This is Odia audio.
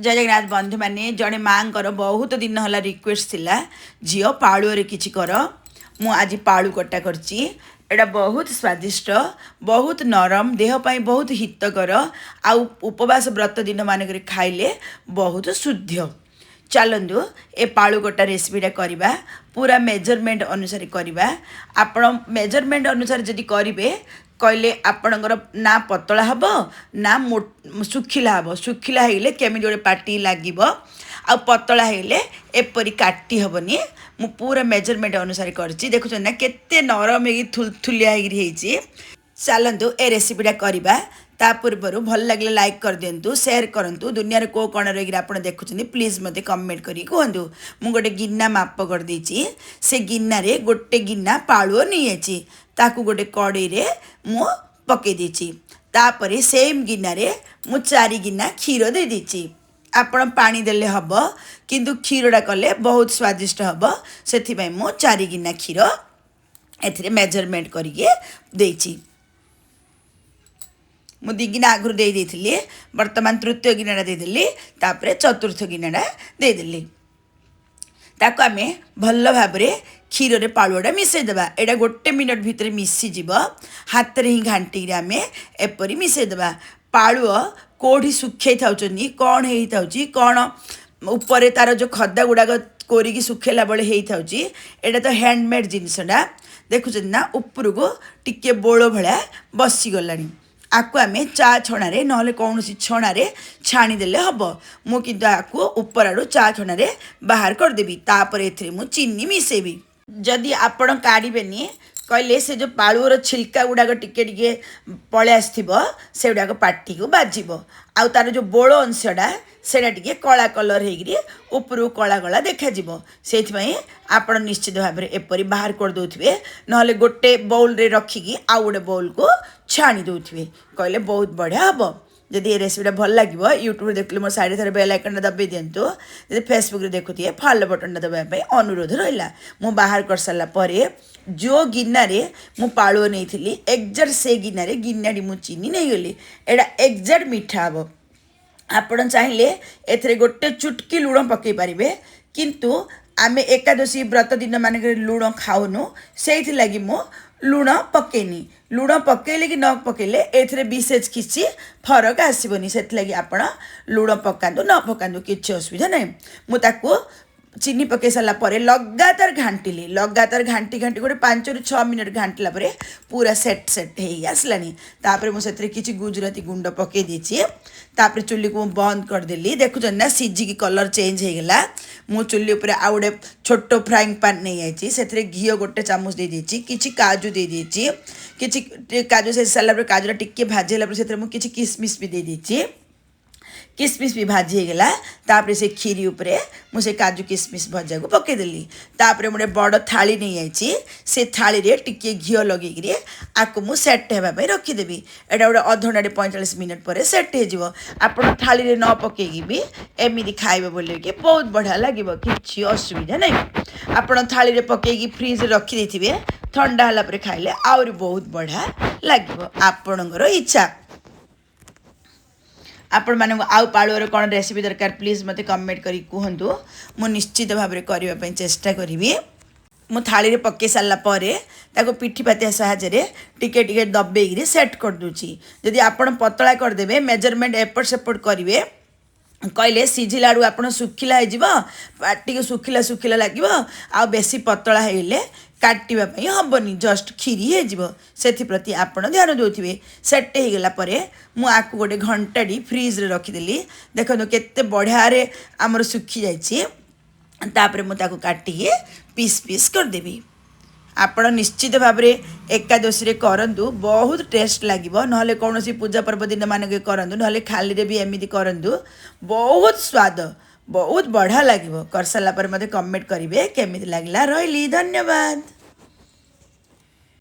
ଜୟ ଜଗନ୍ନାଥ ବନ୍ଧୁମାନେ। ଜଣେ ମାଆଙ୍କର ବହୁତ ଦିନ ହେଲା ରିକ୍ୱେଷ୍ଟ ଥିଲା, ଝିଅ, ପାଳୁଅରେ କିଛି କର। ମୁଁ ଆଜି ପାଳୁ କଟା କରିଛି। ଏଇଟା ବହୁତ ସ୍ୱାଦିଷ୍ଟ, ବହୁତ ନରମ, ଦେହ ପାଇଁ ବହୁତ ହିତକର ଆଉ ଉପବାସ ବ୍ରତ ଦିନମାନଙ୍କରେ ଖାଇଲେ ବହୁତ ଶୁଦ୍ଧ। ଚାଲନ୍ତୁ, ଏ ପାଳୁ କଟା ରେସିପିଟା କରିବା। ପୁରା ମେଜରମେଣ୍ଟ ଅନୁସାରେ କରିବା। ଆପଣ ମେଜରମେଣ୍ଟ ଅନୁସାରେ ଯଦି କରିବେ କହିଲେ ଆପଣଙ୍କର ନା ପତଳା ହେବ ନା ଶୁଖିଲା ହେବ। ଶୁଖିଲା ହେଇଗଲେ କେମିତି ଗୋଟେ ପାଟି ଲାଗିବ ଆଉ ପତଳା ହେଇଗଲେ ଏପରି କାଟି ହେବନି। ମୁଁ ପୁରା ମେଜରମେଣ୍ଟ ଅନୁସାରେ କରିଛି। ଦେଖୁଛନ୍ତି ନା, କେତେ ନରମ ହେଇକି ଥୁଲଥୁଲିଆ ହେଇକିରି ହେଇଛି। ଚାଲନ୍ତୁ, ଏ ରେସିପିଟା କରିବା। ତା ପୂର୍ବରୁ ଭଲ ଲାଗିଲେ ଲାଇକ୍ କରିଦିଅନ୍ତୁ, ସେୟାର କରନ୍ତୁ। ଦୁନିଆର କେଉଁ କୋଣ ରହିକିରି ଆପଣ ଦେଖୁଛନ୍ତି, ପ୍ଲିଜ୍ ମୋତେ କମେଣ୍ଟ କରିକି କୁହନ୍ତୁ। ମୁଁ ଗୋଟେ ଗିନା ମାପ କରିଦେଇଛି। ସେ ଗିନାରେ ଗୋଟେ ଗିନା ପାଳୁଅ ନେଇଯାଇଛି। ତାକୁ ଗୋଟେ କଡ଼େଇରେ ମୁଁ ପକାଇ ଦେଇଛି। ତାପରେ ସେମ୍ ଗିନାରେ ମୁଁ 4 ଗିନା କ୍ଷୀର ଦେଇଦେଇଛି। ଆପଣ ପାଣି ଦେଲେ ହେବ, କିନ୍ତୁ କ୍ଷୀରଟା କଲେ ବହୁତ ସ୍ୱାଦିଷ୍ଟ ହେବ। ସେଥିପାଇଁ ମୁଁ 4 ଗିନା କ୍ଷୀର ଏଥିରେ ମେଜରମେଣ୍ଟ କରିକି ଦେଇଛି। ମୁଁ 2 ଗିନା ଆଗରୁ ଦେଇ ଦେଇଥିଲି, ବର୍ତ୍ତମାନ ତୃତୀୟ ଗିନାଟା ଦେଇଦେଲି, ତାପରେ ଚତୁର୍ଥ ଗିନାଟା ଦେଇଦେଲି। ତାକୁ ଆମେ ଭଲ ଭାବରେ କ୍ଷୀରରେ ପାଳୁଅଟା ମିଶାଇ ଦେବା। ଏଇଟା ଗୋଟେ ମିନିଟ୍ ଭିତରେ ମିଶିଯିବ। ହାତରେ ହିଁ ଘାଣ୍ଟିକିରି ଆମେ ଏପରି ମିଶାଇ ଦେବା। ପାଳୁଅ କେଉଁଠି ଶୁଖେଇ ଥାଉଛନ୍ତି, କ'ଣ ହେଇଥାଉଛି, କ'ଣ ଉପରେ ତା'ର ଯେଉଁ ଖଦା ଗୁଡ଼ାକ କୋରିକି ଶୁଖେଇଲା ବେଳେ ହେଇଥାଉଛି। ଏଇଟା ତ ହ୍ୟାଣ୍ଡମେଡ଼୍ ଜିନିଷଟା। ଦେଖୁଛନ୍ତି ନା, ଉପରକୁ ଟିକେ ବୋଳ ଭଳିଆ ବସିଗଲାଣି। ଆକୁ ଆମେ ଚା ଛଣାରେ ନହେଲେ କୌଣସି ଛଣାରେ ଛାଣିଦେଲେ ହେବ। ମୁଁ କିନ୍ତୁ ଆକୁ ଉପର ଆଡ଼ୁ ଚା ଛଣାରେ ବାହାର କରିଦେବି। ତାପରେ ଏଥିରେ ମୁଁ ଚିନି ମିଶାଇବି। ଯଦି ଆପଣ କାଢ଼ିବେନି କହିଲେ ସେ ଯେଉଁ ପାଳୁଅର ଛିଲକା ଗୁଡ଼ାକ ଟିକେ ଟିକେ ପଳେଇ ଆସିଥିବ, ସେଗୁଡ଼ାକ ପାଟିକୁ ବାଜିବ ଆଉ ତାର ଯେଉଁ ବୋଳ ଅଂଶଟା ସେଇଟା ଟିକେ କଳା କଲର୍ ହେଇକିରି ଉପରକୁ କଳା କଳା ଦେଖାଯିବ। ସେଇଥିପାଇଁ ଆପଣ ନିଶ୍ଚିତ ଭାବରେ ଏପରି ବାହାର କରିଦେଉଥିବେ, ନହେଲେ ଗୋଟେ ବାଉଲରେ ରଖିକି ଆଉ ଗୋଟେ ବାଉଲକୁ ଛାଣି ଦେଉଥିବେ କହିଲେ ବହୁତ ବଢ଼ିଆ ହେବ। ଯଦି ଏ ରେସିପିଟା ଭଲ ଲାଗିବ, ୟୁଟ୍ୟୁବରେ ଦେଖିଲେ ମୋ ସାଇଡ଼ରେ ଥରେ ବେଲ୍ ଆଇକନ୍ଟା ଦବାଇ ଦିଅନ୍ତୁ। ଯଦି ଫେସବୁକ୍ରେ ଦେଖୁଥିବେ, ଫଲୋ ବଟନ୍ଟା ଦେବା ପାଇଁ ଅନୁରୋଧ ରହିଲା। ମୁଁ ବାହାର କରିସାରିଲା ପରେ ଯେଉଁ ଗିନାରେ ମୁଁ ପାଳୁଅ ନେଇଥିଲି, ଏକ୍ଜାକ୍ଟ ସେ ଗିନାରେ ଗିନାଟି ମୁଁ ଚିନି ନେଇଗଲି। ଏଇଟା ଏକ୍ଜାକ୍ଟ ମିଠା ହେବ। ଆପଣ ଚାହିଁଲେ ଏଥିରେ ଗୋଟେ ଚୁଟକି ଲୁଣ ପକାଇ ପାରିବେ, କିନ୍ତୁ ଆମେ ଏକାଦଶୀ ବ୍ରତ ଦିନମାନଙ୍କରେ ଲୁଣ ଖାଉନୁ, ସେଇଥିଲାଗି ମୁଁ ଲୁଣ ପକେଇନି। ଲୁଣ ପକେଇଲେ କି ନ ପକେଇଲେ ଏଥିରେ ବିଶେଷ କିଛି ଫରକ ଆସିବନି। ସେଥିଲାଗି ଆପଣ ଲୁଣ ପକାନ୍ତୁ ନ ପକାନ୍ତୁ, କିଛି ଅସୁବିଧା ନାହିଁ। ମୁଁ ତାକୁ ଚିନି ପକାଇ ସାରିଲା ପରେ ଲଗାତାର ଘାଣ୍ଟିଲି। ଲଗାତାର ଘାଣ୍ଟି ଘାଣ୍ଟି ଗୋଟେ 5ରୁ 6 ମିନିଟ୍ ଘାଣ୍ଟିଲା ପରେ ପୁରା ସେଟ୍ ସେଟ୍ ହେଇ ଆସିଲାଣି। ତାପରେ ମୁଁ ସେଥିରେ କିଛି ଗୁଜୁରାତି ଗୁଣ୍ଡ ପକାଇ ଦେଇଛି। ତାପରେ ଚୁଲିକୁ ମୁଁ ବନ୍ଦ କରିଦେଲି। ଦେଖୁଛନ୍ତି ନା, ସିଝିକି କଲର୍ ଚେଞ୍ଜ ହେଇଗଲା। ମୁଁ ଚୁଲି ଉପରେ ଆଉ ଗୋଟେ ଛୋଟ ଫ୍ରାଇଂ ପାନ୍ ନେଇଯାଇଛି। ସେଥିରେ ଘିଅ ଗୋଟେ ଚାମଚ ଦେଇଦେଇଛି, କିଛି କାଜୁ ଦେଇଦେଇଛି। କିଛି କାଜୁ ସେଇ ସାରିଲା ପରେ, କାଜୁଟା ଟିକେ ଭାଜି ହେଲା ପରେ ସେଥିରେ ମୁଁ କିଛି କିସମିସ୍ ବି ଦେଇଦେଇଛି। କିସମିସ୍ ବି ଭାଜି ହେଇଗଲା। ତାପରେ ସେ କ୍ଷୀରି ଉପରେ ମୁଁ ସେ କାଜୁ କିସମିସ୍ ଭଜାକୁ ପକାଇଦେଲି। ତାପରେ ମୁଁ ଗୋଟେ ବଡ଼ ଥାଳି ନେଇଯାଇଛି। ସେ ଥାଳିରେ ଟିକିଏ ଘିଅ ଲଗେଇକିରି ଆକୁ ମୁଁ ସେଟ୍ ହେବା ପାଇଁ ରଖିଦେବି। ଏଇଟା ଗୋଟେ ଅଧଘଣ୍ଟାଟେ 45 ମିନିଟ୍ ପରେ ସେଟ୍ ହେଇଯିବ। ଆପଣ ଥାଳିରେ ନ ପକେଇକି ବି ଏମିତି ଖାଇବେ ବୋଲିକି ବହୁତ ବଢ଼ିଆ ଲାଗିବ, କିଛି ଅସୁବିଧା ନାହିଁ। ଆପଣ ଥାଳିରେ ପକେଇକି ଫ୍ରିଜରେ ରଖିଦେଇଥିବେ, ଥଣ୍ଡା ହେଲା ପରେ ଖାଇଲେ ଆହୁରି ବହୁତ ବଢ଼ିଆ ଲାଗିବ। ଆପଣଙ୍କର ଇଚ୍ଛା। ଆପଣମାନଙ୍କୁ ଆଉ ପାଳୁଅର କ'ଣ ରେସିପି ଦରକାର, ପ୍ଲିଜ୍ ମୋତେ କମେଣ୍ଟ କରିକି କୁହନ୍ତୁ। ମୁଁ ନିଶ୍ଚିତ ଭାବରେ କରିବା ପାଇଁ ଚେଷ୍ଟା କରିବି। ମୁଁ ଥାଳିରେ ପକାଇ ସାରିଲା ପରେ ତାକୁ ପିଠି ପାତିଆ ସାହାଯ୍ୟରେ ଟିକେ ଟିକେ ଦବେଇକିରି ସେଟ୍ କରିଦେଉଛି। ଯଦି ଆପଣ ପତଳା କରିଦେବେ, ମେଜରମେଣ୍ଟ ଏପଟ ସେପଟ କରିବେ କହିଲେ ସିଝିଲା ବେଳକୁ ଆପଣ ଶୁଖିଲା ହେଇଯିବ, ପାଟିକୁ ଶୁଖିଲା ଶୁଖିଲା ଲାଗିବ। ଆଉ ବେଶୀ ପତଳା ହେଇଗଲେ କାଟିବା ପାଇଁ ହେବନି, ଜଷ୍ଟ କ୍ଷୀରି ହେଇଯିବ। ସେଥିପ୍ରତି ଆପଣ ଧ୍ୟାନ ଦେଉଥିବେ। ସେଟ୍ ହେଇଗଲା ପରେ ମୁଁ ଆକୁ ଗୋଟେ ଘଣ୍ଟାଟି ଫ୍ରିଜରେ ରଖିଦେଲି। ଦେଖନ୍ତୁ, କେତେ ବଢ଼ିଆରେ ଆମର ଶୁଖି ଯାଇଛି। ତାପରେ ମୁଁ ତାକୁ କାଟିକି ପିସ୍ ପିସ୍ କରିଦେବି। ଆପଣ ନିଶ୍ଚିତ ଭାବରେ ଏକାଦଶୀରେ କରନ୍ତୁ, ବହୁତ ଟେଷ୍ଟ ଲାଗିବ। ନହେଲେ କୌଣସି ପୂଜା ପର୍ବ ଦିନମାନଙ୍କରେ କରନ୍ତୁ, ନହେଲେ ଖାଲିରେ ବି ଏମିତି କରନ୍ତୁ, ବହୁତ ସ୍ୱାଦ, ବହୁତ ବଢ଼ିଆ ଲାଗିବ। କରିସାରିଲା ପରେ ମୋତେ କମେଣ୍ଟ କରିବେ କେମିତି ଲାଗିଲା। ରହିଲି, ଧନ୍ୟବାଦ।